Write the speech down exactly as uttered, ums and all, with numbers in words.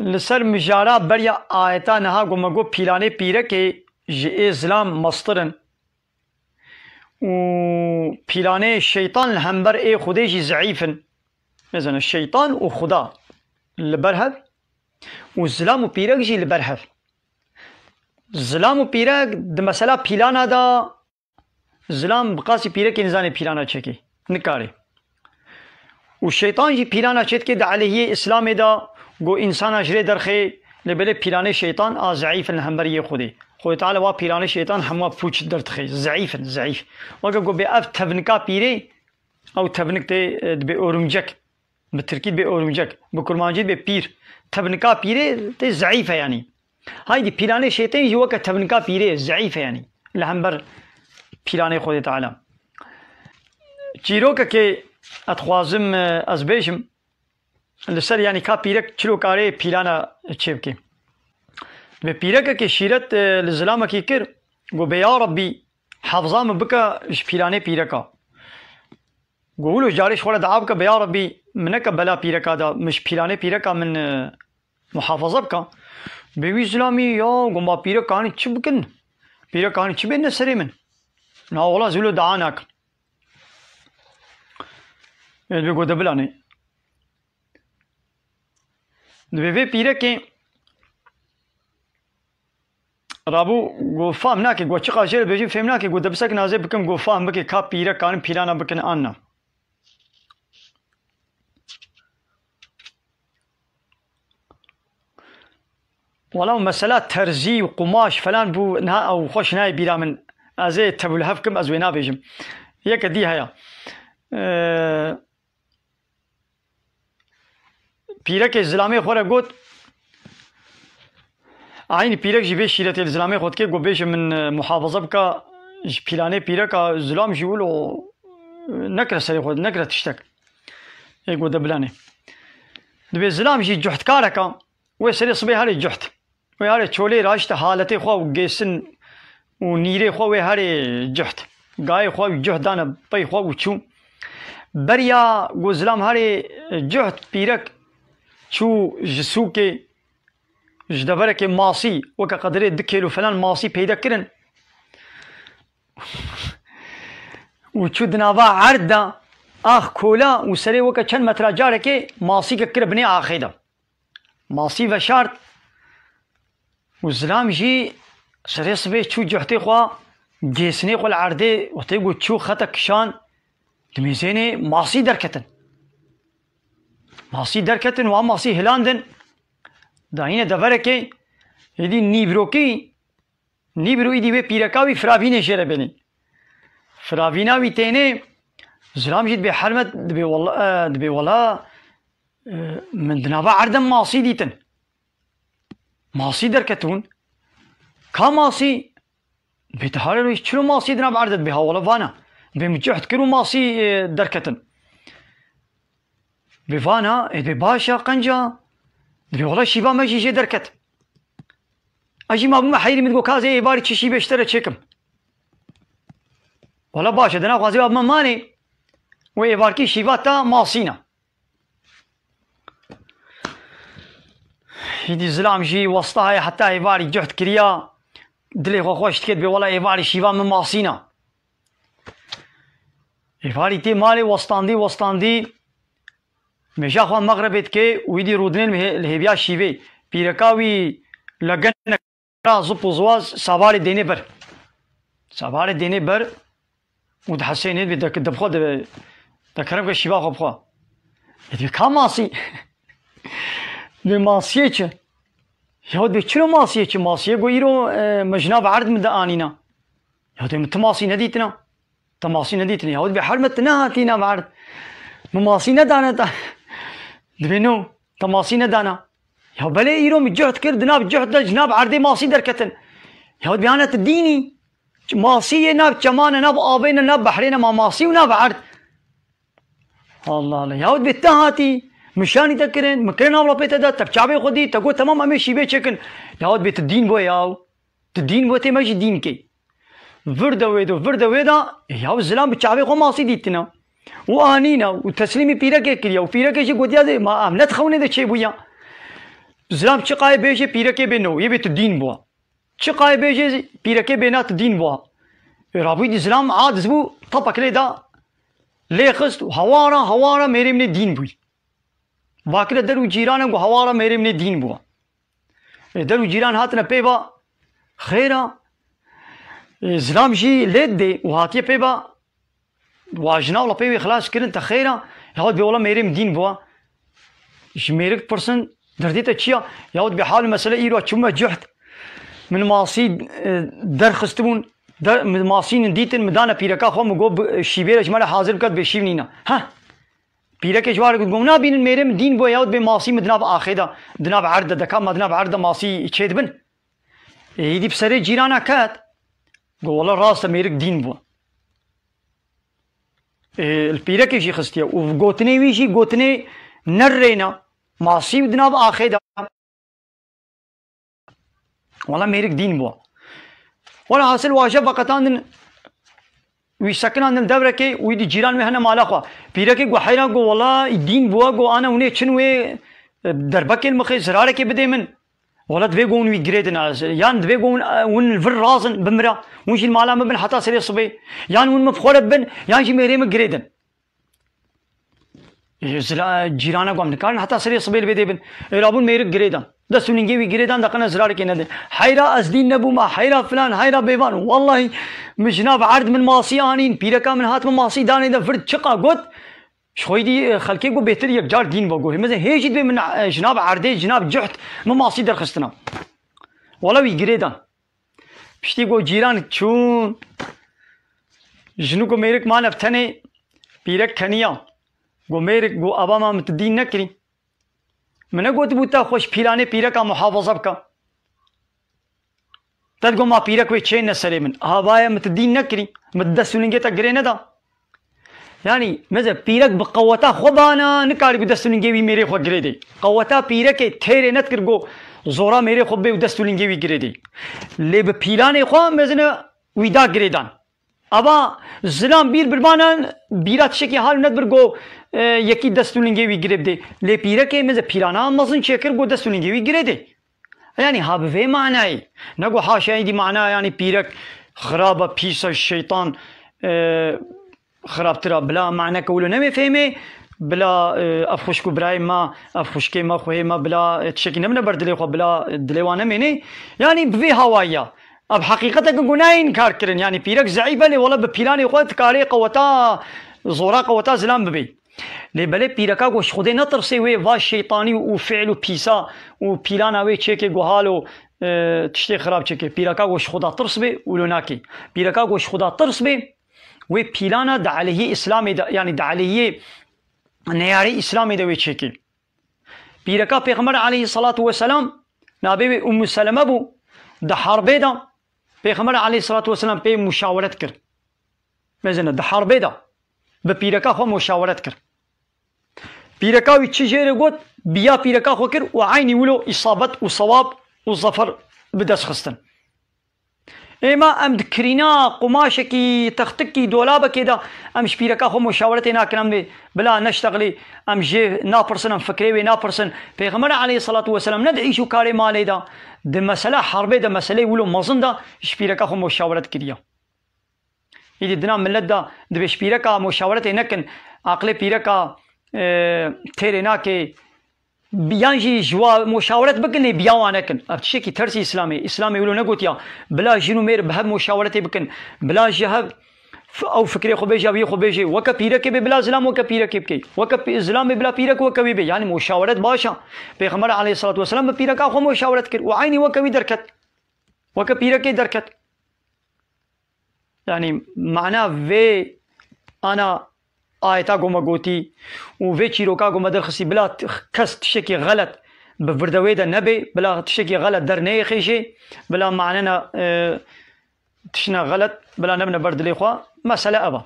Li ser mijara beriya ayeta niha ku me got pîlanê pîrekê ji ê zilam mestir in û pîlanê şeytan li hember ê Xwedê jî zeîf in. Mezana şeytan û Xuda li ber hev û zilam û pîrek jî li ber hev. Zilam û pîrek di mesela pîlana de Zilam bi qasî pîrekê nizanê pîlana çekê. Nikarê. Û şeytan jî pîlana çê dike di eleyhiyê Îslamê de, ku însana ji rê derxê, lê belê pîlanê şeytan a zeîf in li hember yê Xwedê. Xwedê Teala wa pîlanê şeytan hemû pûç derdixe. Zeîf in, zeîf. Weke ku bê ev tevnika pîrê, ew tevnik tê, e, dibê örümcek. Bi tirkî dibê örümcek. Bi kurmancî dibê pîr. Tevnika pîrê tê zeîf e yanî. Haydî pîlanê şeytên jî weke tevnika pîrê, zeîf e yanî. Li hember pîlanê Xwedê Teala. Çîrokekê ez dixwazim, e, ez bêjim, li ser yanî ka pîrek çilo karê pîlana çêbike. Bi pîrekekê şîret, e, li zilamekî kir, got bê ya Rebbî, hefza min bike ji pîlanê pîreka. Got wilo carê ji xwe re dua bike, bê ya Rebbî, min neke bela pîreka de, min ji pîlanê pîreka min, e, muhafaza bike. Bê wî zilamî ya, got ma pîrek kanî çi bikin? Pîrek kanî çi bêne serê min? Na wela ez wilo dua nakim. Ê, dibê got de bilanê. Dibê vê pîrekê rabû, got fam nake, got çiqa jê re bêjim fêm nake, got de bisek nazê bikim, got fam bike ka pîrek kanin pîlana bikin an na. Wala mesela terzî û qumaş falan bû, niha ew xweş nayê bîra min. Ez ê tevlhev kim, ez wê nabêjim. Yeke dî heye. Ee, Pîrekê zilamê xwe re got, eynî pîrek jî vê şîretê li zilamê xwe dike, got bêje min, e, muhafaza bike ji pîlanê pîreka, zilam jî wilo, e, nekire serê xwe, nekire tiştek. Ê got de bilanê. Dibê zilam jî cuhtkareka, wê serê sibê herê cuht. Wê herê çolê raşte haletê xwe û gêsin û nîrê xwe wê herê cuht. Gayê xwe û cuht dane pey xwe û çû. Beriya ku zilam herê cuht pîrek çû ji sûkê, ji deverekê masî, weke qedirê du kêlo falan masî peyde kirin. Û çû di nava erd de, ax kola û serê weke çend metra carekê masîke kire binê axê de. Masî veşart û zilam jî serê sibê çû cuhtê xwe, gêsinê xwe li erdê, wextê ku çû xete kişan, di mêzênê masî derketin. Masî derketin û a masî hilandin, dayîne deverekê, êdî nîbrokî, nîbro îdî wê pîreka wî firavînê jê re benî. Firavîna wî tênê, zilam jî dibê hermet, dibê wela, e, dibê wela, e, min di nava erdem masî dîtin. Masî derketibûn. Ka masî? Dibê te hare roj çilo masî di nav erde dibê ha wela vana. Dibê min cuhd kir û masî, e, derketin. Dibê vana, ê dibê baş e, qenca. Dibê wela şîva me jî jê derket. Ez jî ma bûme heyrî, min digot ka ez ê êvarî çi şîvê ji te re çêkim. Wela baş e, dina xwazê ba bime malê. Wê êvarkî şîva te masîna. Hîdî zilam jî westa heye heta êvarî cuhd kiriya. Dilê xwe xweş dike, dibê wela êvarî şîva min masîna. Êvarî tê malê westandî, westandî. Mêja xwe mexrebê dike û îdî rûdinê li hê-, li hêviya şîvê. Pîreka wî legenek ra zip û ziwaz savarê dênê ber. Savarê dênê ber û dihesênê dibê dek-, dibxwe dibe, dekerem ke şîva xwe bixwe. Ê dibê ka masî? Dibê masiyê çi? Ya dibê çilo masiyê çi? Masiyê go îro, e, me ji nav erd min de anîna. Ya dibê min ti masî nedîtina. Te masî nedîtine. Ya dibê hermet tu nehatî nav erd. Min masî nedane te. Dibê no, te masî nedana. Ya belê îro min cuhd kir, di nav cuhd de ji nav erdê masî derketin. Ya dibê hane tu dînî. Masî yê nav çemane, nav avê ne, nav behrê ne, ma masî û nav erd. Allah Allah. Ya dibê te hatî, min şanî te kirin, min kirin avla pê te de, te bi çavê xwe dî, te got temam em ê şîvê çêkin. Ya dibê tu dîn bo ya. Tu dîn bo tê me jî dîn kê. Vir de wê de, vir de wê de, e, ya zilam bi çavê xwe masî dîtina. Û anîna, û teslîmî pîrekê kiriya, û pîrekê jî gotiya dê, ma ev ne di xewnê de çêbûya. Zilam çiqayê bêjê pîrekê bê no, yê bê tu dîn bû. Çiqayê bêjê pîrekê bê na tu dîn bû. E, rabûyî dî zilam aciz bû, tapek lê da, lê xist û hewara, hewara mêrê min ê dîn bûyî. Vakire der û cîranan got hewara mêrê min ê dîn bû. E, der û cîran hatine pê va, xêra. E, zilam jî lê dê û hatiye pê va, wa jina wala pê wê xilas kirin te xêra, yahut bê wala mêrê min dîn bûa. Ji mêrik pirsin, derdê te çi ya? Yahut bê hal û mesele îro çûme cuhd. Min masî, e, derxistibûn, der, min masî nin dîtin, min dane pîreka xwe, min got bi, şîvê re ji me re hazir biket, bê şîv nîne. Heh. Pîrekê ji wa re got, got, nabînin mêrê min dîn bû, yahut bê masî min di nav axê de, di nav erd de, deka me di nav erd de masî çêdibin. Ê, îdî bi serê cîrana ket. Got, wela rast e, mêrik dîn bû. Ê, li pîrekê jî xistiye. Û gotinê wî jî gotinê nerrêna. Masî û di nav axê de. Wela mêrik dîn bû. Wela hasil waje veqetandin, wî sekinandin devrekê, wî di cîran wê hene mala xwe. Pîrekê got heyran, got wela dîn bû, got ana hûnê çin wê, e, derbekên mixê zirarekê bidê min. Wela divê got hûn wî girêdin, ez, yan divê got hûn, e, hûn li vir razin bimira. Hûn jî li mala min bin heta serê sibê. Yan hûn min bi xwe re bin, yan jî mêrê min girêdin. Ê, zila, cîrana got em nikarin heta serê sibê li vê dê bin. Ê, rabûn mêrik girêdan. Dest û lingê wî girêdan, deqene zirarekê nedin. Heyra ez dîn nebûma, heyra filan, heyra bêvan. Wallahî min ji nav erd min masî anîn, pîreka min hat min masî danê de vir çiqa got. Ji xwe dî, e, xelkê got bêtir yek car dîn ve got. Hê mezin hê jî divê min, e, ji nav erdê, ji nav cuhd min masî derxistina. Wala wî girêdan. Piştî got cîran çûn. Jin û got mêrik mane bi tenê, pîrek keniya. Got mêrik, got ava ma min tu dîn nekirî. Min negotibû te xwe ji pîlanê pîreka muhafaza bike. Te digot ma pîrek wê çêne serê min. Avaye min tu dîn nekirî. Min dest û lingê te girê neda. Yanî, meze pîrek bi qeweta xwe bana, nikarî bi dest û lingê wî mêrê xwe girêdê. Qeweta pîrekê têrê nedikir got, zora mêrê xwe bê û dest û lingê wî girêdê. Lê bi pîlanê xwe mezine wî da girêdan. Ava zilam bîr birbanan, bîra tişekî hal nedibir got, e, yekî dest û lingê wî girê bidê. Lê pîrekê meze pîlana mezin çêkir got dest û lingê wî girêdê. Yanî ha bi vê manayê. Nego haşa êdî mana yanî pîrek xirab e, pîs e, şeytan, e, xirabtir e. Bila maneke wilo neme fêmê. Bila, e, ev xwişk û birayê me, ev xwişkê me, xwehê me, bila, e, tiştekî nemine ber dilê xwe, bila, e, dilê wan nemênê. Yanî bi vê hawayî ya. Ev heqîqeteke ku nayê înkar kirin. Yanî pîrek zeîf e, lê wele bi pîlanê xwe dikarê qeweta, zora qeweta zilam bibê. Lê belê pîreka ku ji Xwedê netirsê wê va şeytanî û fiil û pîsa û pîlana wê çêkê guhal û, e, tiştê xirab çêkê. Pîreka ku ji Xweda tirs bê û lo nakê. Pîreka ku ji Xweda tirs bê, wê pîlana di aleyhê Îslamê de, yanî di aleyhê neyarê Îslamê de wê çêkê. Pîreka Pêxember aleyhissalatu vesselam navê wê Ummu Seleme bû. Di harbê de Pêxember aleyhissalatu vesselam pê muşaweret kir. Mezine di harbê de bi pîreka xwe muşaweret kir. Pîreka wî çi jê re got, biya pîreka xwe kir û eynî wilo îsabet û sewab û zafer bi dest xistin. Êma em di kirîna qumaşekî, textikî, dolabekê de em ji pîreka xwe muşaweretê nakin, em vê bila neştexilî, em jê napirsin, em fikrê wê napirsin. Pêxember aleyhissalatu vesselam ne di îş û karê malê de, di mesela herbê de, meseleyê wilo mezin de ji pîreka xwe muşaweret kiriye. Îdî dina millet de dibê ji pîreka muşaweretê nekin, aqilê pîreka, e, têrê nake, yan jî ji wa muşaweret bikin, lê biya wan nekin. Ev tiştekî tersî Îslamê. Îslamê wilo negotiya, bila jin û mêr bi hev muşaweretê bikin, bila ji hev f-, ew fikrê xwe bêje, ew yê xwe bêje, weke pîrekê bê, bila zilam weke pîrekê bikey. Weke pî-, zilamê bila pîrek weke wî bê. Yanî muşaweret baş e. Pêxember aleyhissalatu vesselam bi pîreka xwe muşaweret kir û eynî weke wî derket. Weke pîrekê derket. Yanî mana vê ana ayeta ku me gotî û vê çîroka ku me derxistî, bila t-, kes tiştekî xelet bi virdewê de nebe, bila tiştekî xelet derneyê xêjê, bila manena, e, tiştine xelet, bila nebine ber dilê xwe. Mesele ev e.